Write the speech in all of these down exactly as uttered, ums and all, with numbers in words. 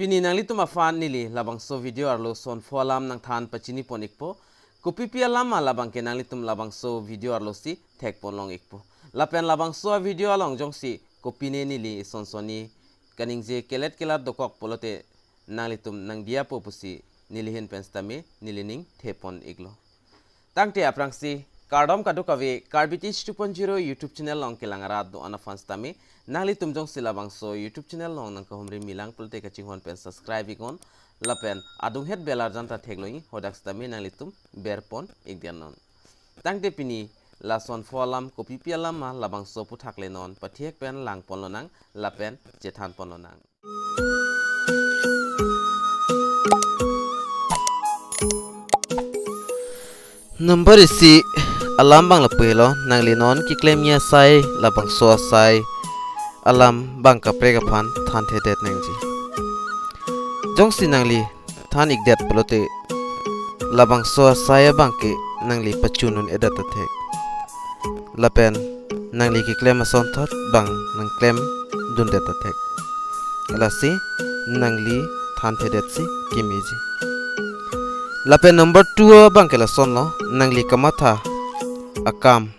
Pini nanglitum aphan neli labangso video arlo son pho alam nangthan pachini pon ikpo. Kopipi alam ma labang ke nanglitum labangso video arlo si thek pon long ikpo. Lapen labangso video along jongsi kopine neli ison sonni kaningje kelet kelat dokok pulote nanglitum nangdiya po pusi neli ahin pen sitame neli ning the pon iklo. Tangte aphrangsi kardom kadokave Karbi Teach two point zero YouTube channel along kelang arat do-an aphan sitame nanglitum jongsi labangso YouTube channel along nangkahumri milang pulote kachinghon pen subscribe iknon lapen adunghet bell arjan ta theklong ik, hadak sitame nanglitum ber pon ikdiya non. Tangte pini lason pho alam kopipi alam ma labangso aputhak le non pathek pen lang pon lonang lapen chethan pon lonang. Number isi alam abang lapu helo, nangli non keklemji asai labangso asai alam abang kaprek aphan thanthedet nangji. Jongsi nangli than ikdet pulote labangso asai abang ke nangli pachun un-edet ta thek. Lapen nangli keklem asonthot abang nangklem dundet ta thek. Lasi nangli thanthedet si kemeji. Lapen number two abang ke lasonlo, nangli kamatha akam,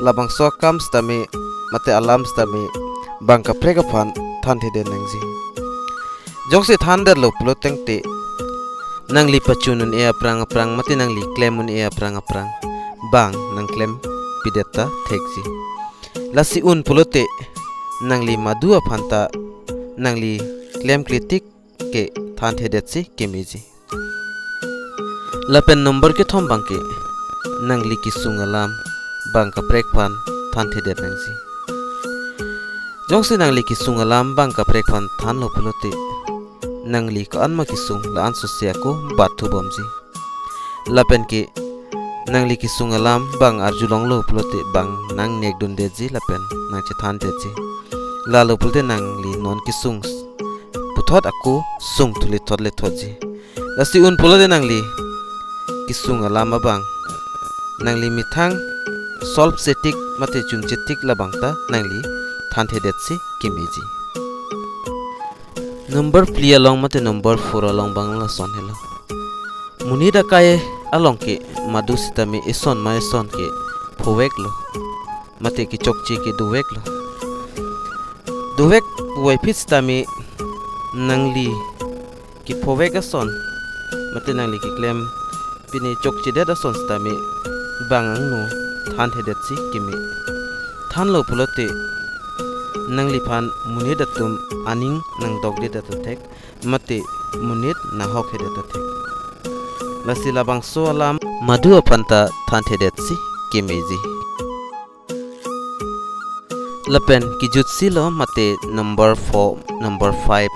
labangso akam sitame mate alam sitame abang kaprek aphan thanthedet nangji. Jongsi thandetlo pulo tangte nangli pachun un-e aphrang aphrang mate nangli klem un-e aphrang aphrang abang nangklempidet ta thekji. Lasi un pulote nangli madu aphan ta nangli klemkle tik ke thanthedet si kemeji. Lapen number kethom abang ke nangli kesung alam abang kaprek aphan thanthedet nangji. Jongsi nangli kesung alam abang kaprek aphan thanlo pulote nangli ko-an ma kesung la-an sose ako bathubomji. Lapen ke nangli kesung alam abang arjulonglo pulote abang nangnek dundetji lapen nangchethandetji. Lalo pulote nangli non kesung puthot ako sung thule thot le thotji. Lasi un pulote nangli kesung alam abang nangli methang solve se tik mate chunche tik labang ta nangli thanthedet si kemeji. Number phli along mate number four along abang lason helo. Monit akai along ke madu sitame ison ma ison ke phoveklo mate kechokche ke doveklo. Dovek puvoiphit sitame nangli kephovek ason mate nangli keklem pine chokchedet ason sitame abang angno thanthedet si keme. Thanlo pulote nangliphan monit atum aning nangdokdedet ta thek mate monit nanghokhedet ta thek. Lasi labangso alam madu aphan ta thanthedet si kemeji. Lapen kejutsilo mate number four, number five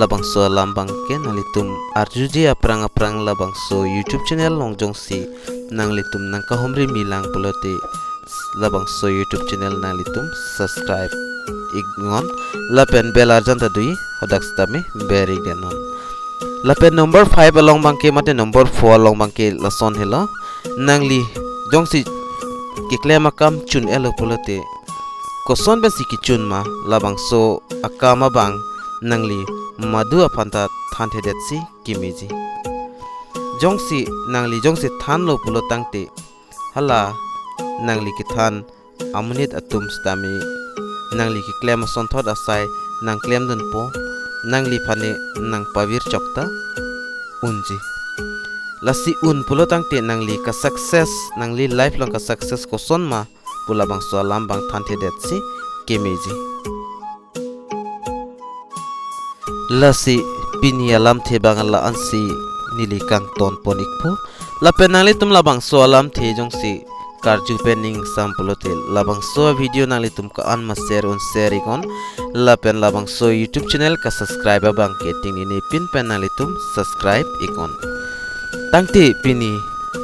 labangso alam abang ke nanglitum arjuji aphrang aphrang labangso YouTube channel along jongsi nanglitum nangkahumri milang pulote labangso YouTube channel nanglitum subscribe iknon lapen bell arjan ta do-ik, hadak sitame ber iknon. Lapen number five along abang ke mate number four along abang ke lason helo. Nangli jongsi keklem akam chun-elo pulote koson pensi kechun ma, labangso akam abang nangli madu aphan ta thanthedet si kemeji. Jongsi nangli jongsi thanlo pulo tangte hala nangli kethan amonit atum sitame nangli keklem asonthot asai nangklemdunpo, nangliphan ne nangpavir chok ta unji. Lasi un pulo tangte nangli ka success, nangli life along ka success koson ma pu labangso alam abang thanthedet si kemeji. Lasi pini alamthe abang la-ansi neli kangton pon ikpo. Lapen nanglitum labangso alamthe jongsi karju pen ning sam pulote labangso video nanglitum ko-an ma share un share iknon. Lapen labangso YouTube channel ka subscribe abang ke tingni ne pin pen nanglitum subscribe iknon. Tangte pini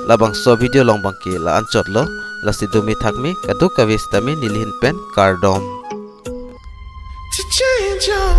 labangso video along abang ke la-anchotlo. Lasi dome thakme kadokave sitame neli ahin pen kardom. To change your